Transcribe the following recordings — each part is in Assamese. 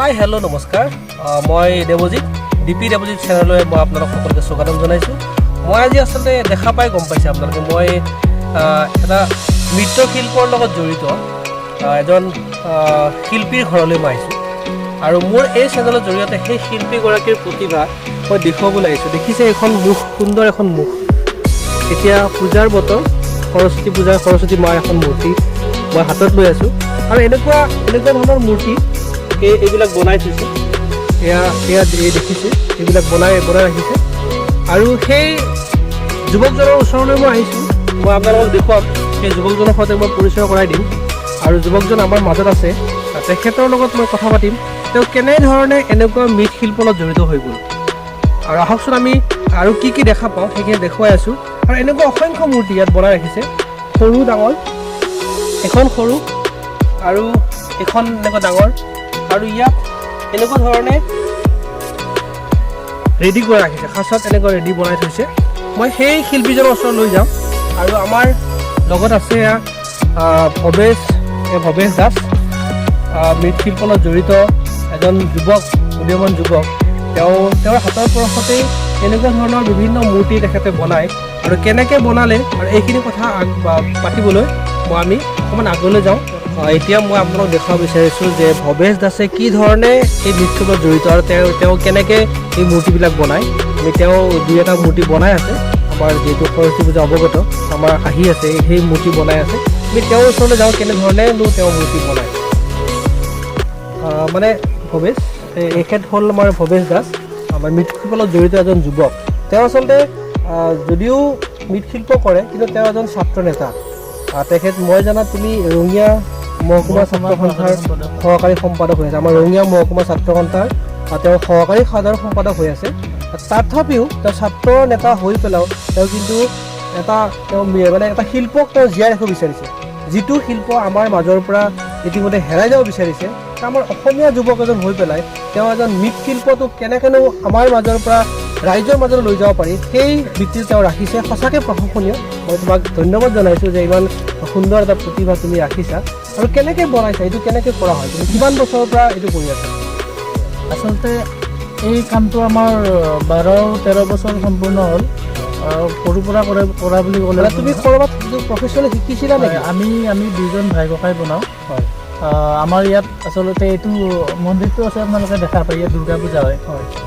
হাই, হেল্ল', নমস্কাৰ। মই দেৱজিত, ডিপি দেৱজিত চেনেললৈ মই আপোনালোক সকলোকে স্বাগতম জনাইছোঁ। মই আজি আচলতে দেখা পাই গম পাইছে আপোনালোকে, মই এটা মৃৎশিল্পৰ লগত জড়িত এজন শিল্পীৰ ঘৰলৈ মই আহিছোঁ আৰু মোৰ এই চেনেলৰ জৰিয়তে সেই শিল্পীগৰাকীৰ প্ৰতিভা মই দেখুৱাবলৈ আহিছোঁ। দেখিছে, এখন মুখ, সুন্দৰ এখন মুখ। এতিয়া পূজাৰ বতৰ, সৰস্বতী পূজা, সৰস্বতী মাৰ এখন মূৰ্তি মই হাতত লৈ আছোঁ আৰু এনেকুৱা এনেকুৱা ধৰণৰ মূৰ্তি এইবিলাক বনাই থৈছে। এয়া এয়া এই দেখিছে, এইবিলাক বনাই বনাই ৰাখিছে আৰু সেই যুৱকজনৰ ওচৰলৈ মই আহিছোঁ। মই আপোনালোকক দেখুৱাম, সেই যুৱকজনৰ সৈতে মই পৰিচয় কৰাই দিম আৰু যুৱকজন আমাৰ মাজত আছে। তেখেতৰ লগত মই কথা পাতিম, তেওঁ কেনেধৰণে এনেকুৱা মৃৎশিল্পৰ লগত জড়িত হৈ গ'ল। আৰু আহকচোন, আমি আৰু কি কি দেখা পাওঁ সেইখিনি দেখুৱাই আছোঁ। আৰু এনেকুৱা অসংখ্য মূৰ্তি ইয়াত বনাই ৰাখিছে, সৰু ডাঙৰ, এখন সৰু আৰু এখন এনেকুৱা ডাঙৰ। আৰু ইয়াত এনেকুৱা ধৰণে ৰেডি কৰি ৰাখিছে, সাঁচত এনেকুৱা ৰেডি বনাই থৈছে। মই সেই শিল্পীজনৰ ওচৰলৈ লৈ যাম। আৰু আমাৰ লগত আছে এয়া ভৱেশ, এই ভৱেশ দাস, মৃৎশিল্পৰ লগত জড়িত এজন যুৱক, উদীয়মান যুৱক। তেওঁৰ হাতৰ পৰশতেই এনেকুৱা ধৰণৰ বিভিন্ন মূৰ্তি তেখেতে বনায় আৰু কেনেকৈ বনালে আৰু এইখিনি কথা পাতিবলৈ আমি অকণমান আগলৈ যাওঁ। এতিয়া মই আপোনাক দেখুৱাব বিচাৰিছোঁ যে ভৱেশ দাসে কি ধৰণে এই মৃৎশিল্পত জড়িত আৰু তেওঁ কেনেকৈ এই মূৰ্তিবিলাক বনায়। তেওঁ দুই এটা মূৰ্তি বনাই আছে। আমাৰ যিহেতু সৰস্বতী পূজা অৱগত আমাৰ আহি আছে, সেই মূৰ্তি বনাই আছে। আমি তেওঁৰ ওচৰলৈ যাওঁ, কেনেধৰণেনো তেওঁ মূৰ্তি বনায়। মানে ভৱেশ, এখেত হ'ল আমাৰ ভৱেশ দাস, আমাৰ মৃৎশিল্পৰ লগত জড়িত এজন যুৱক। তেওঁ আচলতে যদিও মৃৎশিল্প কৰে, কিন্তু তেওঁ এজন ছাত্ৰ নেতা। তেখেত মই জনাত তুমি ৰঙিয়া মহকুমা ছাত্ৰ সন্থাৰ সহকাৰী সম্পাদক হৈ আছে। আমাৰ ৰঙিয়া মহকুমা ছাত্ৰ সন্থাৰ তেওঁ সহকাৰী সাধাৰণ সম্পাদক হৈ আছে। তথাপিও তেওঁ ছাত্ৰ নেতা হৈ পেলাইও তেওঁ কিন্তু এটা তেওঁ মানে এটা শিল্পক তেওঁ জীয়াই ৰাখিব বিচাৰিছে, যিটো শিল্প আমাৰ মাজৰ পৰা ইতিমধ্যে হেৰাই যাব বিচাৰিছে। আমাৰ অসমীয়া যুৱক এজন হৈ পেলাই তেওঁ এজন মৃৎশিল্পটো কেনেকৈনো আমাৰ মাজৰ পৰা ৰাইজৰ মাজলৈ লৈ যাব পাৰি, সেই বৃত্তিটো তেওঁ ৰাখিছে। সঁচাকৈ প্ৰশংসনীয়। মই তোমাক ধন্যবাদ জনাইছোঁ যে ইমান সুন্দৰ এটা প্ৰতিভা তুমি ৰাখিছা। আৰু কেনেকৈ বনাইছা, এইটো কেনেকৈ কৰা হয়? তুমি কিমান বছৰৰ পৰা এইটো কৰি আছা? আচলতে এই কামটো আমাৰ 12-13 বছৰ সম্পূৰ্ণ হ'ল। সৰুৰ পৰা কৰা বুলি ক'লে মানে তুমি ক'ৰবাত প্ৰফেচনেল শিকিছিলা নেকি? হয়, আমি দুজন ভাই ককাই বনাওঁ। আমাৰ ইয়াত আচলতে এইটো মন্দিৰটো আছে, আপোনালোকে দেখা পায়, ইয়াত দুৰ্গা পূজা হয়।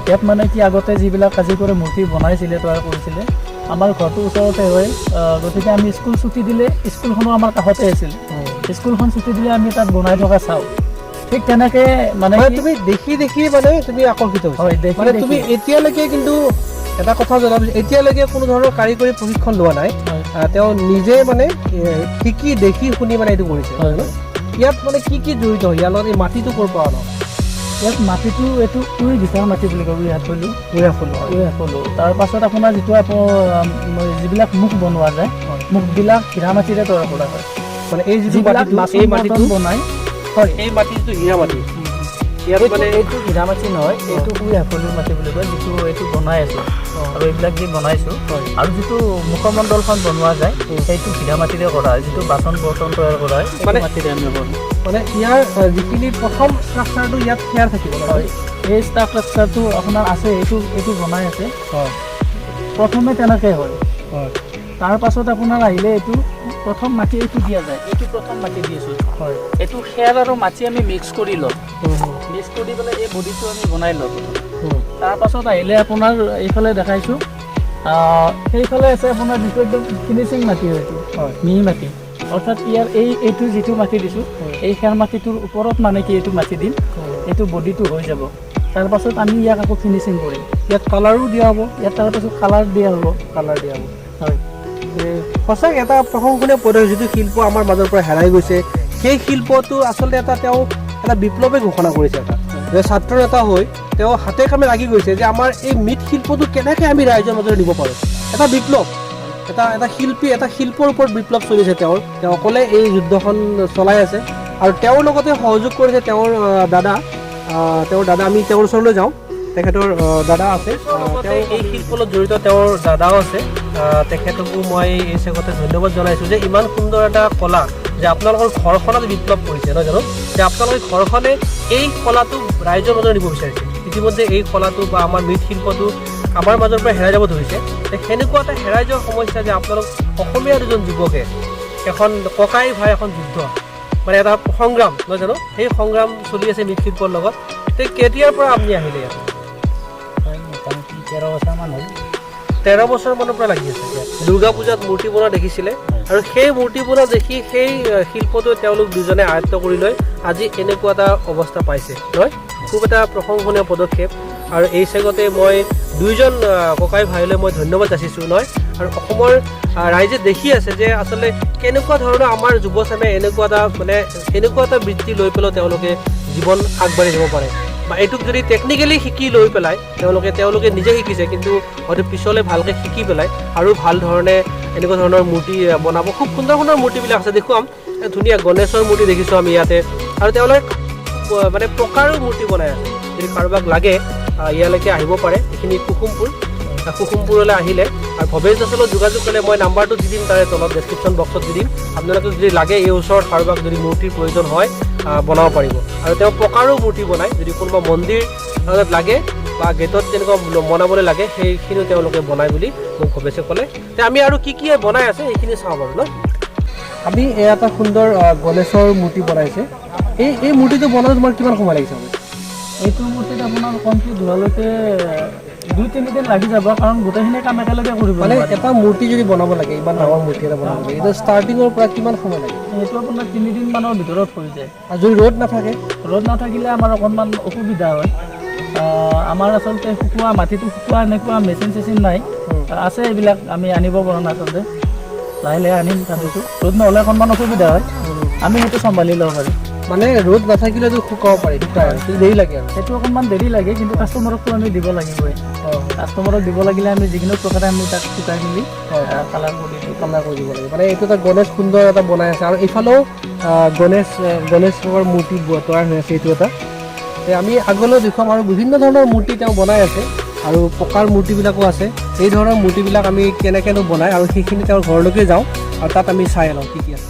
ইয়াত মানে কি, আগতে যিবিলাক কাৰিকৰে মূৰ্তি বনাইছিলে, তৈয়াৰ কৰিছিলে, আমাৰ ঘৰটো ওচৰতে হয়। গতিকে আমি স্কুল ছুটি দিলে, স্কুলখনো আমাৰ কাষতে আছিল, স্কুলখন ছুটি দিলে আমি তাত বনাই থকা চাওঁ। ঠিক তেনেকে মানে মানে তুমি দেখি দেখি মানে তুমি আকৰ্ষিত হৈছা? হয়, দেখি মানে দেখি। তুমি এতিয়ালৈকে কিন্তু এটা কথা জনাব, এতিয়ালৈকে কোনো ধৰণৰ কাৰিকৰী প্ৰশিক্ষণ লোৱা নাই। হয়। তেওঁ নিজে মানে শিকি দেখি শুনি মানে এইটো কৰিছে। হয়। ন? ইয়াত মানে কি কি জড়িত হয়? ইয়াৰ লগত এই মাটিটো ক'ৰ পৰা অনা? ইয়াত মাটিটো এইটো উই ভিতৰৰ মাটি বুলি কয়, উই হাতলো। উইহাফলো। উই হাতলো। তাৰ পাছত আপোনাৰ যিটো যিবিলাক মুখ বনোৱা যায়, মুখবিলাক হীৰা মাটিৰে তৈয়াৰ কৰা হয়। মানে এই যিটো যিবিলাক মাটিটো, বাচন এই বৰ্তন মাটিটো বনাই হয়। এই মাটিটো হীৰা মাটি ইয়াত এইটো মানে এইটো হীৰা মাটি নহয়, এইটো উই হাফলুৰ মাটি বুলি কয়, যিটো এইটো বনাই আছো আৰু এইবিলাক যি বনাইছো। আৰু যিটো মুখমণ্ডলখন বনোৱা যায়, সেইটো হীৰা মাটিৰে কৰা হয়। যিটো বাচন বৰ্তন তৈয়াৰ কৰা হয়, সেইটো মাটিৰে আমি কৰোঁ। মানে ইয়াৰ যিখিনি প্ৰথম ষ্ট্ৰাকচাৰটো ইয়াত সেয়াৰ থাকিব ন? হয়, এই ষ্ট্ৰাকচাৰটো আপোনাৰ আছে, এইটো বনাই আছে। প্ৰথমে তেনেকৈ হয়। তাৰ পাছত আপোনাৰ আহিলে এইটো প্ৰথম মাটি এইটো দিয়া যায়, এইটো প্ৰথম মাটি দি আছোঁ। এইটো খেৰ আৰু মাটি আমি মিক্স কৰি লওঁ। মিক্স কৰি পেলাই এই বডিটো আমি বনাই লওঁ প্ৰথম। তাৰ পাছত আহিলে আপোনাৰ এইফালে দেখাইছোঁ, সেইফালে আছে আপোনাৰ যিটো একদম ফিনিচিং মাটি হয়, এইটো মিহি মাটি। অৰ্থাৎ ইয়াৰ এইটো যিটো মাটি দিছোঁ, এই খেৰ মাটিটোৰ ওপৰত মানে কি এইটো মাটি দিম, এইটো বডিটো হৈ যাব। তাৰপাছত আমি ইয়াক আকৌ ফিনিচিং কৰিম। ইয়াত কালাৰো দিয়া হ'ব? ইয়াত তাৰপাছত কালাৰ দিয়া হ'ব। কালাৰ দিয়া হ'ব। হয়। সঁচাকৈ এটা প্ৰশংসনীয় পদক্ষেপ। যিটো শিল্প আমাৰ মাজৰ পৰা হেৰাই গৈছে, সেই শিল্পটো আচলতে এটা তেওঁ এটা বিপ্লৱে ঘোষণা কৰিছে। এটা যে ছাত্ৰ নেতা হৈ তেওঁ হাতে কামে লাগি গৈছে যে আমাৰ এই মৃৎ শিল্পটো কেনেকৈ আমি ৰাইজৰ মাজলৈ নিব পাৰোঁ। এটা বিপ্লৱ, এটা এটা শিল্পী, এটা শিল্পৰ ওপৰত বিপ্লৱ চলিছে তেওঁৰ। তেওঁ অকলে এই যুদ্ধখন চলাই আছে আৰু তেওঁৰ লগতে সহযোগ কৰিছে তেওঁৰ দাদা, তেওঁৰ দাদা। আমি তেওঁৰ ওচৰলৈ যাওঁ। তেখেতৰ দাদা আছে, তেওঁ এই শিল্পৰ লগত জড়িত, তেওঁৰ দাদাও আছে। তেখেতকো মই এই চেগতে ধন্যবাদ জনাইছোঁ যে ইমান সুন্দৰ এটা কলা যে আপোনালোকৰ ঘৰখনত বিপ্লৱ কৰিছে, নহয় জানো? যে আপোনালোকে ঘৰখনে এই কলাটো ৰাইজৰ মাজত নিব বিচাৰিছে। ইতিমধ্যে এই কলাটো বা আমাৰ মৃৎশিল্পটো আমাৰ মাজৰ পৰা হেৰাই যাব ধৰিছে। তে সেনেকুৱা এটা হেৰাই যোৱাৰ সমস্যা যে আপোনালোক অসমীয়া দুজন যুৱকে এখন ককাই ভাই এখন যুদ্ধ, মানে এটা সংগ্ৰাম, নহয় জানো? সেই সংগ্ৰাম চলি আছে মৃৎশিল্পৰ লগত। তে কেতিয়াৰ পৰা আপুনি আহিলে ইয়াত? মোটামুটি 13 বছৰমান হ'ল। 13 বছৰমানৰ পৰা লাগি আছে। দুৰ্গা পূজাত মূৰ্তি বনোৱা দেখিছিলে আৰু সেই মূৰ্তি বনোৱা দেখি সেই শিল্পটো তেওঁলোক দুজনে আয়ত্ব কৰি লৈ আজি এনেকুৱা এটা অৱস্থা পাইছে, নহয়? খুব এটা প্ৰশংসনীয় পদক্ষেপ আৰু এই চেগতে মই দুইজন ককাই ভাইলৈ মই ধন্যবাদ যাচিছোঁ, নহয়? আৰু অসমৰ ৰাইজে দেখি আছে যে আচলতে কেনেকুৱা ধৰণৰ আমাৰ যুৱচামে এনেকুৱা এটা মানে এনেকুৱা এটা বৃত্তি লৈ পেলাই তেওঁলোকে জীৱন আগবাঢ়ি যাব পাৰে বা এইটোক যদি টেকনিকেলি শিকি লৈ পেলাই তেওঁলোকে তেওঁলোকে নিজে শিকিছে, কিন্তু হয়তো পিছলৈ ভালকৈ শিকি পেলাই আৰু ভাল ধৰণে এনেকুৱা ধৰণৰ মূৰ্তি বনাব। খুব সুন্দৰ সুন্দৰ মূৰ্তিবিলাক আছে, দেখুৱাম। ধুনীয়া গণেশৰ মূৰ্তি দেখিছোঁ আমি ইয়াতে আৰু তেওঁলোকে মানে পকাৰো মূৰ্তি বনাই আছে। যদি কাৰোবাক লাগে, ইয়ালৈকে আহিব পাৰে। এইখিনি কুসুমপুৰ। কুসুমপুৰলৈ আহিলে আৰু ভৱেশ দাসৰ লগত যোগাযোগ কৰিলে মই নাম্বাৰটো দি দিম, তাৰে তলত ডেছক্ৰিপশ্যন বক্সত দি দিম। আপোনালোকে যদি লাগে, এই ওচৰত কাৰোবাক যদি মূৰ্তিৰ প্ৰয়োজন হয়, বনাব পাৰিব। আৰু তেওঁ পকাৰো মূৰ্তি বনায়। যদি কোনোবা মন্দিৰ লাগে বা গেটত তেনেকুৱা বনাবলৈ লাগে, সেইখিনিও তেওঁলোকে বনায় বুলি মোক ভৱেশে ক'লে। তে আমি আৰু কি কি বনাই আছে সেইখিনি চাওঁ বাৰু ন। আমি এয়া এটা সুন্দৰ গণেশৰ মূৰ্তি বনাইছে। এই এই মূৰ্তিটো বনাওঁতে তোমাৰ কিমান সময় লাগিছে? এইটো মূৰ্তিত আপোনাৰ কমপ্লিট হোৱালৈকে 2-3 দিন লাগি যাব, কাৰণ গোটেইখিনি কাম একেলগে কৰিব মানে নোৱাৰি। এটা মূৰ্তি যদি বনাব লাগে, ইমান ডাঙৰ মূৰ্তি এটা বনাব লাগে, এইটো ষ্টাৰ্টিঙৰ পৰা কিমান সময় লাগে? সেইটো আপোনাৰ 3 দিনমানৰ ভিতৰত হৈ যায়। আৰু যদি ৰ'দ নাথাকে? ৰ'দ নাথাকিলে আমাৰ অকণমান অসুবিধা হয়। আমাৰ আচলতে শুকোৱা মাটিটো শুকোৱা এনেকুৱা মেচিন চেচিন নাই। আছে, এইবিলাক আমি আনিব পৰা নাই। আচলতে লাহে লাহে আনিম ভাবিছোঁ। ৰ'দ নহ'লে অকণমান অসুবিধা হয়, আমি সেইটো চম্ভালি ল'ব পাৰিম। মানে ৰ'দ নাথাকিলেতো শুকাব পাৰি, শুকাই, কিন্তু দেৰি লাগে আৰু। সেইটো অকণমান দেৰি লাগে, কিন্তু কাষ্টমাৰকতো আমি দিব লাগিবই। কাষ্টমাৰক দিব লাগিলে আমি যিকোনো প্ৰকাৰে আমি তাক শুকাই মেলি কালাৰ কৰি দিওঁ। কালাৰ কৰি দিব লাগে। মানে এইটো এটা গণেশ সুন্দৰ এটা বনাই আছে আৰু এইফালেও গণেশৰ মূৰ্তি তৈয়াৰ হৈ আছে এইটো এটা। আমি আগলৈ দেখুৱাম আৰু বিভিন্ন ধৰণৰ মূৰ্তি তেওঁ বনাই আছে আৰু পকাৰ মূৰ্তিবিলাকো আছে। এই ধৰণৰ মূৰ্তিবিলাক আমি কেনেকৈনো বনায় আৰু সেইখিনি তেওঁৰ ঘৰলৈকে যাওঁ আৰু তাত আমি চাই লওঁ কি কি আছে।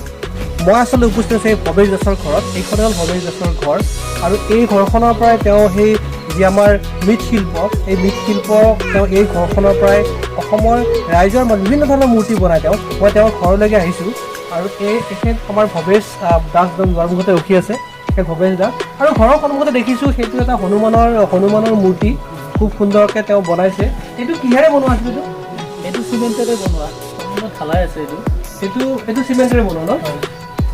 মই আচলতে উপস্থিত আছোঁ এই ভৱেশ দাসৰ ঘৰত। এইখন হ'ল ভৱেশ দাসৰ ঘৰ আৰু এই ঘৰখনৰ পৰাই তেওঁ সেই যি আমাৰ মৃৎশিল্প, এই মৃৎশিল্প তেওঁ এই ঘৰখনৰ পৰাই অসমৰ ৰাইজৰ মাজত বিভিন্ন ধৰণৰ মূৰ্তি বনায় তেওঁ। মই তেওঁৰ ঘৰলৈকে আহিছোঁ আৰু এই তেখেত আমাৰ ভৱেশ দাস দুৱাৰমুখতে ৰখি আছে, সেই ভৱেশ দাস। আৰু ঘৰৰ সন্মুখতে দেখিছোঁ সেইটো এটা হনুমানৰ হনুমানৰ মূৰ্তি খুব সুন্দৰকৈ তেওঁ বনাইছে। এইটো কিহেৰে বনোৱা আছিল এইটো? এইটো চিমেণ্টেৰে বনোৱা, সম্পূৰ্ণ ঢালাই আছে এইটো। এইটো এইটো চিমেণ্টেৰে বনোৱা ন?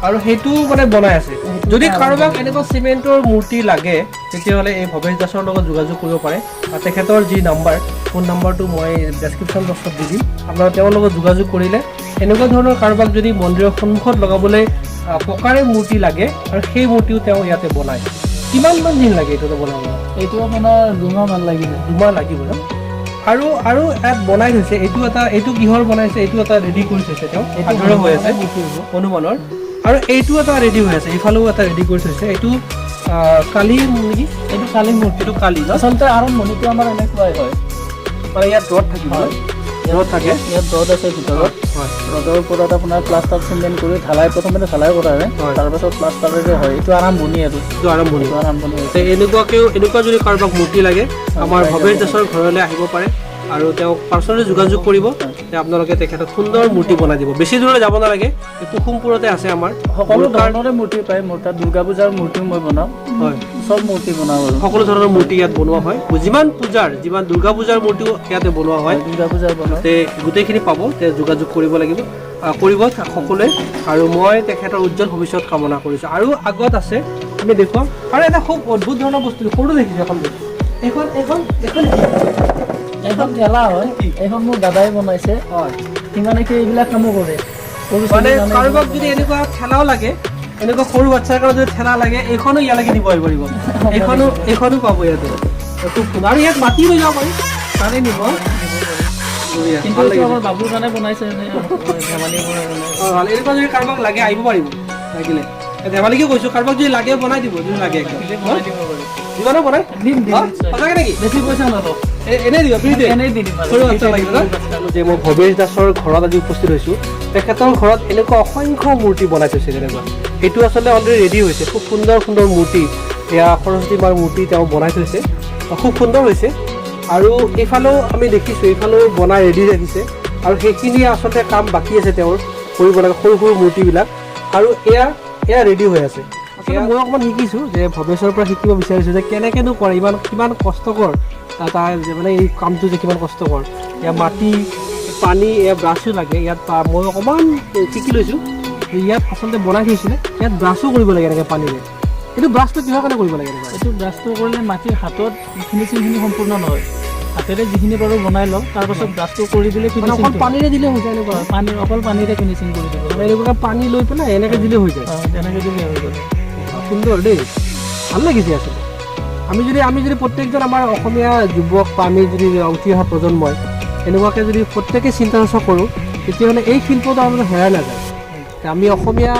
আৰু সেইটো মানে বনাই আছে। যদি কাৰোবাক এনেকুৱা চিমেণ্টৰ মূৰ্তি লাগে, তেতিয়াহ'লে এই ভৱেশ দাসৰ লগত যোগাযোগ কৰিব পাৰে আৰু তেখেতৰ যি নাম্বাৰ, ফোন নাম্বাৰটো মই ডেছক্ৰিপশ্যন বক্সত দি দিম। আপোনালোকে তেওঁৰ লগত যোগাযোগ কৰিলে এনেকুৱা ধৰণৰ কাৰোবাক যদি মন্দিৰৰ সন্মুখত লগাবলৈ পকাৰে মূৰ্তি লাগে আৰু সেই মূৰ্তিও তেওঁ ইয়াতে বনায়। কিমানমান দিন লাগে এইটো বনাবলৈ? এইটো আপোনাৰ 2 মাহমান লাগি যায়। 2 মাহ লাগিব ন? আৰু আৰু ইয়াত বনাই থৈছে এইটো এটা, এইটো কিহৰ বনাইছে? এইটো এটা ৰেডি কৰি থৈছে তেওঁ। এইটো আধৰুৱা হৈ আছে। হনুমানৰ মূৰ্তি হ'ব। হনুমানৰ। আৰু এইটো এটা ৰেডি হৈ আছে, এইফালেও এটা ৰেডি কৰি থৈছে। এইটো কালি নেকি? এইটো কালি মূৰ্তি। এইটো কালি ন? আচলতে আৰম্ভণিটো আমাৰ এনেকুৱাই হয়। মানে ইয়াত ৰদ থাকিব? হয়। ৰদ থাকে। ইয়াত ৰদ আছে ভিতৰত। ৰদৰ ওপৰত আপোনাৰ প্লাষ্টাৰ চিমেণ্ট কৰি ঢালাই, প্ৰথমতে ঢালাই কৰা হয়। তাৰপাছত প্লাষ্টাৰেৰে হয়। এইটো আৰম্ভণি আৰু। এইটো আৰম্ভণি। এইটো আৰম্ভণি হৈছে। তে এনেকুৱাকেও এনেকুৱা যদি কাৰোবাক মূৰ্তি লাগে, আমাৰ পাই যাব। ভৱেশ দাসৰ ঘৰলৈ আহিব পাৰে আৰু তেওঁক পাৰ্চনেলি যোগাযোগ কৰিব। তে আপোনালোকে তেখেতক সুন্দৰ মূৰ্তি বনাই দিব। বেছি দূৰলৈ যাব নালাগে, এই কুসুমপুৰতে আছে আমাৰ। সকলো ধৰণৰে মূৰ্তি পায় মোৰ তাত। দুৰ্গা পূজাৰ মূৰ্তিও মই বনাওঁ। চব মূৰ্তি বনাওঁ আৰু। সকলো ধৰণৰ মূৰ্তি ইয়াত বনোৱা হয়। যিমান পূজাৰ, যিমান দুৰ্গা পূজাৰ মূৰ্তিও ইয়াতে বনোৱা হয়। দুৰ্গা পূজাৰ বনাওঁ। তে গোটেইখিনি পাব। তে যোগাযোগ কৰিব লাগিব, কৰিব সকলোৱে আৰু মই তেখেতৰ উজ্জ্বল ভৱিষ্যত কামনা কৰিছোঁ। আৰু আগত আছে, আমি দেখুৱাম। আৰু এটা খুব অদ্ভুত ধৰণৰ বস্তু সৰু দেখিছোঁ এখন বস্তু। এইখন এইখন এইখন কি? এইখন ঠেলা হয়। এইখন মোৰ দাদাই বনাইছে। সি মানে কি এইবিলাক কামো কৰে। সৰু মানে ছোৱালীৰ কাৰণে। কাৰোবাক যদি এনেকুৱা ঠেলাও লাগে, এনেকুৱা সৰু বাচ্ছাৰ কাৰণে যদি ঠেলা লাগে, এইখনো ইয়ালৈকে দিব পাৰিব। এইখনো এইখনো পাব ইয়াতে। খুব সুন্দৰ। আৰু ইয়াত মাটি লৈ যাব পাৰি, তাৰে নিব। বঢ়িয়া, কিন্তু ভাল এইটো লাগিছে। আমাৰ বাবুৰ কাৰণে বনাইছে, এনে ধেমালি কৰা কাৰণে। অ, ভাল। এনেকুৱা যদি কাৰোবাক লাগে আহিব পাৰিব লাগিলে। ধেমালিকে কৈছোঁ, কাৰোবাক যদি লাগে বনাই দিব, যদি লাগে একদম। বনাই দিব পাৰি। দিবা ন বনাই? দিম দিম। হা? নিশ্চয়। সঁচাকে নেকি? বেছি পইচা নলওঁ। এনেই দিবা ফ্ৰীতে? এনেই দি দিম আৰু। সৰু বাচ্ছা লাগিব ন? যে মই ভৱেশ দাসৰ ঘৰত আজি উপস্থিত হৈছোঁ। তেখেতৰ ঘৰত এনেকুৱা অসংখ্য মূৰ্তি বনাই থৈছে। তেনেকুৱা এইটো আচলতে অলৰেডি ৰেডি হৈছে। খুব সুন্দৰ সুন্দৰ মূৰ্তি, এয়া সৰস্বতী মাৰ মূৰ্তি তেওঁ বনাই থৈছে, খুব সুন্দৰ হৈছে। আৰু এইফালেও আমি দেখিছোঁ, এইফালেও বনাই ৰেডি ৰাখিছে আৰু সেইখিনি আচলতে কাম বাকী আছে তেওঁৰ কৰিব লাগে, সৰু সৰু মূৰ্তিবিলাক। আৰু এয়া ৰেডি হৈ আছে। আচলতে মই অকণমান শিকিছোঁ যে ভৱেশৰ পৰা শিকিব বিচাৰিছোঁ যে কেনেকৈনো কৰে, ইমান কিমান কষ্টকৰ, তাৰ যে মানে এই কামটো যে কিমান কষ্টকৰ। ইয়াত মাটি, পানী, এয়া ব্ৰাছো লাগে ইয়াত। মই অকণমান শিকি লৈছোঁ যে ইয়াত আচলতে বনাই থৈছিলে, ইয়াত ব্ৰাছো কৰিব লাগে এনেকৈ পানীৰে। এইটো ব্ৰাছটো কিহৰ কাৰণে কৰিব লাগে এনেকুৱা? এইটো ব্ৰাছটো কৰিলে মাটিৰ হাতত ফিনিচিংখিনি সম্পূৰ্ণ নহয়। হাতেৰে যিখিনি পাৰোঁ বনাই লওঁ, তাৰপাছত ব্ৰাছটো কৰি দিলে মানে অকল ফিনিচিং পানীৰে দিলে হৈ যায় এনেকুৱা? পানী, অকল পানীৰে ফিনিচিং কৰি দিব। মানে এনেকুৱাকৈ পানী লৈ পেলাই এনেকৈ দিলে হৈ যায়? অঁ, তেনেকৈ দিলে হৈ গ'ল। সুন্দৰ দেই, ভাল লাগিছে। আচলতে আমি যদি প্ৰত্যেকজন আমাৰ অসমীয়া যুৱক বা আমি যদি উঠি অহা প্ৰজন্মই এনেকুৱাকৈ যদি প্ৰত্যেকে চিন্তা চৰ্চা কৰোঁ, তেতিয়াহ'লে এই শিল্পটো আমাৰ হেৰাই নাযায়। তে আমি অসমীয়া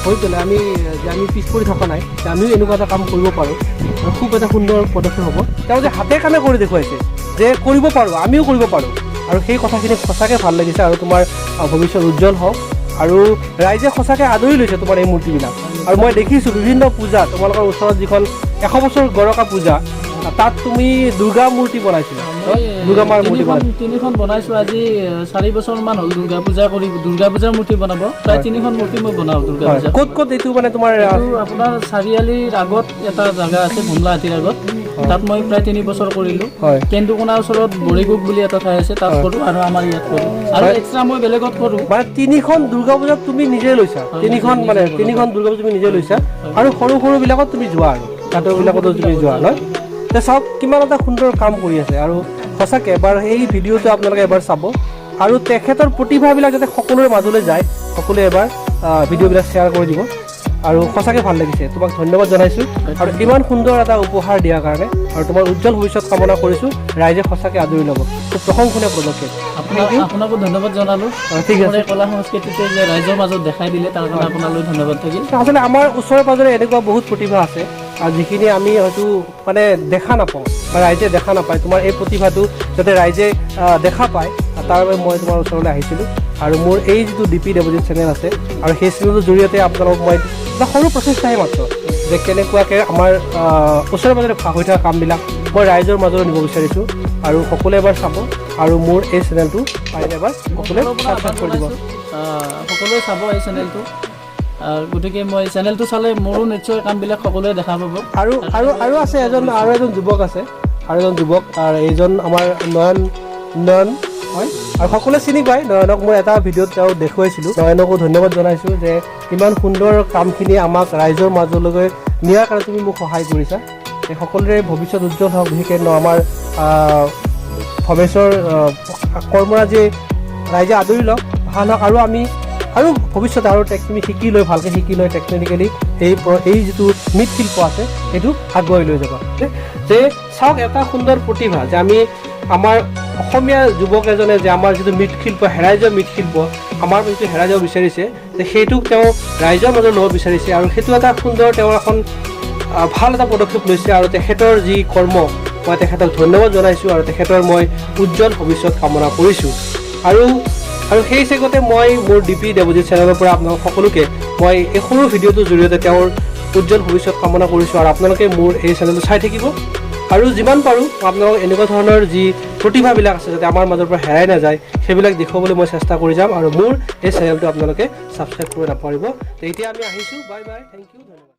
হৈ পেলাই আমি যে আমি পিছ পৰি থকা নাই, যে আমিও এনেকুৱা এটা কাম কৰিব পাৰোঁ আৰু খুব এটা সুন্দৰ পদক্ষেপ হ'ব। তেওঁ যে হাতে কামে কৰি দেখুৱাইছে যে কৰিব পাৰোঁ, আমিও কৰিব পাৰোঁ আৰু সেই কথাখিনি সঁচাকৈ ভাল লাগিছে। আৰু তোমাৰ ভৱিষ্যত উজ্জ্বল হওক আৰু ৰাইজে সঁচাকৈ আদৰি লৈছে তোমাৰ এই মূৰ্তিবিলাক। আৰু মই দেখিছোঁ বিভিন্ন পূজা, তোমালোকৰ ওচৰত যিখন 100 বছৰ গৰকা পূজা, তাত তুমি দুৰ্গা মূৰ্তি বনাইছিলা? মই দুৰ্গা মাৰ মূৰ্তি তিনিখন বনাইছিলা। তিনিখন বনাইছোঁ। আজি 4 বছৰমান হ'ল দুৰ্গা পূজা কৰি, দুৰ্গা পূজাৰ মূৰ্তি বনাব। প্ৰায় তিনিখন মূৰ্তি মই বনাওঁ দুৰ্গা পূজা। ক'ত ক'ত এইটো মানে তোমাৰ এইটো আপোনাৰ চাৰিআলিৰ আগত এটা জাগা আছে, ভোমলাহাটীৰ আগত, তাত মই প্ৰায় 3 বছৰ কৰিলোঁ। কেন্দুকোনাৰ ওচৰত বৰিগুক বুলি এটা ঠাই আছে, তাত কৰোঁ আৰু আমাৰ ইয়াত কৰোঁ আৰু এক্সট্ৰা মই বেলেগত কৰোঁ। মানে তিনিখন দুৰ্গা পূজাত তুমি নিজে লৈছা? হয়, তিনিখন নিজে মানে কৰোঁ। তিনিখন দুৰ্গা পূজা তুমি নিজে লৈছা আৰু সৰু সৰু বিলাকত তুমি যোৱা আৰু তাঁতৰ বিলাকতো তুমি যোৱা নহয়? তে চাওক কিমান এটা সুন্দৰ কাম কৰি আছে। আৰু সঁচাকৈ এবাৰ এই ভিডিঅ'টো আপোনালোকে এবাৰ চাব আৰু তেখেতৰ প্ৰতিভাবিলাক যাতে সকলোৰে মাজলৈ যায়, সকলোৱে এবাৰ ভিডিঅ'বিলাক শ্বেয়াৰ কৰি দিব। আৰু সঁচাকৈ ভাল লাগিছে। তোমাক ধন্যবাদ জনাইছোঁ আৰু ইমান সুন্দৰ এটা উপহাৰ দিয়াৰ কাৰণে আৰু তোমাৰ উজ্জ্বল ভৱিষ্যত কামনা কৰিছোঁ। ৰাইজে সঁচাকৈ আদৰি ল'ব, খুব প্ৰশংসনীয় পদক্ষেপ। আপোনাকো ধন্যবাদ জনালোঁ। ঠিক আছে। মোৰ এই কলা সংস্কৃতিটো যে ৰাইজৰ মাজত দেখাই দিলে, তাৰ কাৰণে আপোনালৈ ধন্যবাদ থাকিল। আচলতে আমাৰ ওচৰে পাজৰে এনেকুৱা বহুত প্ৰতিভা আছে আৰু যিখিনি আমি হয়তো মানে দেখা নাপাওঁ বা ৰাইজে দেখা নাপায়। তোমাৰ এই প্ৰতিভাটো যাতে ৰাইজে দেখা পায়, তাৰ বাবে মই তোমাৰ ওচৰলৈ আহিছিলোঁ। আৰু মোৰ এই যিটো ডি পি দেৱজিৎ চেনেল আছে আৰু সেই চেনেলটোৰ জৰিয়তে আপোনালোকক মই এটা সৰু প্ৰচেষ্টাহে মাত্ৰ যে কেনেকুৱাকৈ আমাৰ ওচৰে পাজৰে হৈ থকা কামবিলাক মই ৰাইজৰ মাজলৈ নিব বিচাৰিছোঁ। আৰু সকলোৱে এবাৰ চাব আৰু মোৰ এই চেনেলটো পাৰিলে এবাৰ সকলোৱে মোৰ ফালৰ পৰা ছাবস্ক্ৰাইব কৰি দিব। সকলোৱে চাব এই চেনেলটো। গতিকে মই চেনেলটো চালে মোৰো নিশ্চয় কামবিলাক সকলোৱে দেখা পাব। আৰু আৰু আৰু আছে এজন, আৰু এজন যুৱক আছে, আৰু এজন যুৱক, আৰু এইজন আমাৰ নয়ন। নয়ন হয় আৰু সকলোৱে চিনি পায় নয়নক। মই এটা ভিডিঅ'ত তেওঁ দেখুৱাইছিলোঁ। নয়নকো ধন্যবাদ জনাইছোঁ যে ইমান সুন্দৰ কামখিনি আমাক ৰাইজৰ মাজলৈ নিয়াৰ কাৰণে তুমি মোক সহায় কৰিছা। এই সকলোৰে ভৱিষ্যত উজ্জ্বল হওক। বিশেষকৈ আমাৰ ভৱেশৰ কৰ্মৰাজি ৰাইজে আদৰি লওক, ভাল হওক। আৰু আমি আৰু ভৱিষ্যতে আৰু তুমি শিকি লৈ, ভালকৈ শিকি লৈ টেকনিকেলি এই যিটো মৃৎশিল্প আছে, সেইটো আগুৱাই লৈ যাবা। যে চাওক এটা সুন্দৰ প্ৰতিভা যে আমি আমাৰ অসমীয়া যুৱক এজনে যে আমাৰ যিটো মৃৎশিল্প, হেৰাই যোৱা মৃৎশিল্প, আমাৰ যিটো হেৰাই যাব বিচাৰিছে, যে সেইটোক তেওঁ ৰাইজৰ মাজত ল'ব বিচাৰিছে আৰু সেইটো এটা সুন্দৰ তেওঁৰ এখন ভাল এটা পদক্ষেপ লৈছে। আৰু তেখেতৰ যি কৰ্ম, মই তেখেতক ধন্যবাদ জনাইছোঁ আৰু তেখেতৰ মই উজ্জ্বল ভৱিষ্যত কামনা কৰিছোঁ। আৰু সেই চেগতে মই মোৰ ডি পি দেৱজিৎ চেনেলৰ পৰা আপোনালোক সকলোকে মই এই সৰু ভিডিঅ'টোৰ জৰিয়তে তেওঁৰ উজ্জ্বল ভৱিষ্যত কামনা কৰিছোঁ। আৰু আপোনালোকে মোৰ এই চেনেলটো চাই থাকিব আৰু যিমান পাৰোঁ আপোনালোক এনেকুৱা ধৰণৰ যি প্ৰতিভাবিলাক আছে যাতে আমাৰ মাজৰ পৰা হেৰাই নাযায়, সেইবিলাক দেখুৱাবলৈ মই চেষ্টা কৰি যাম। আৰু মোৰ এই চেনেলটো আপোনালোকে ছাবস্ক্ৰাইব কৰিব নাপাহৰিব। এতিয়া আমি আহিছোঁ। বাই বাই, thank U, ধন্যবাদ।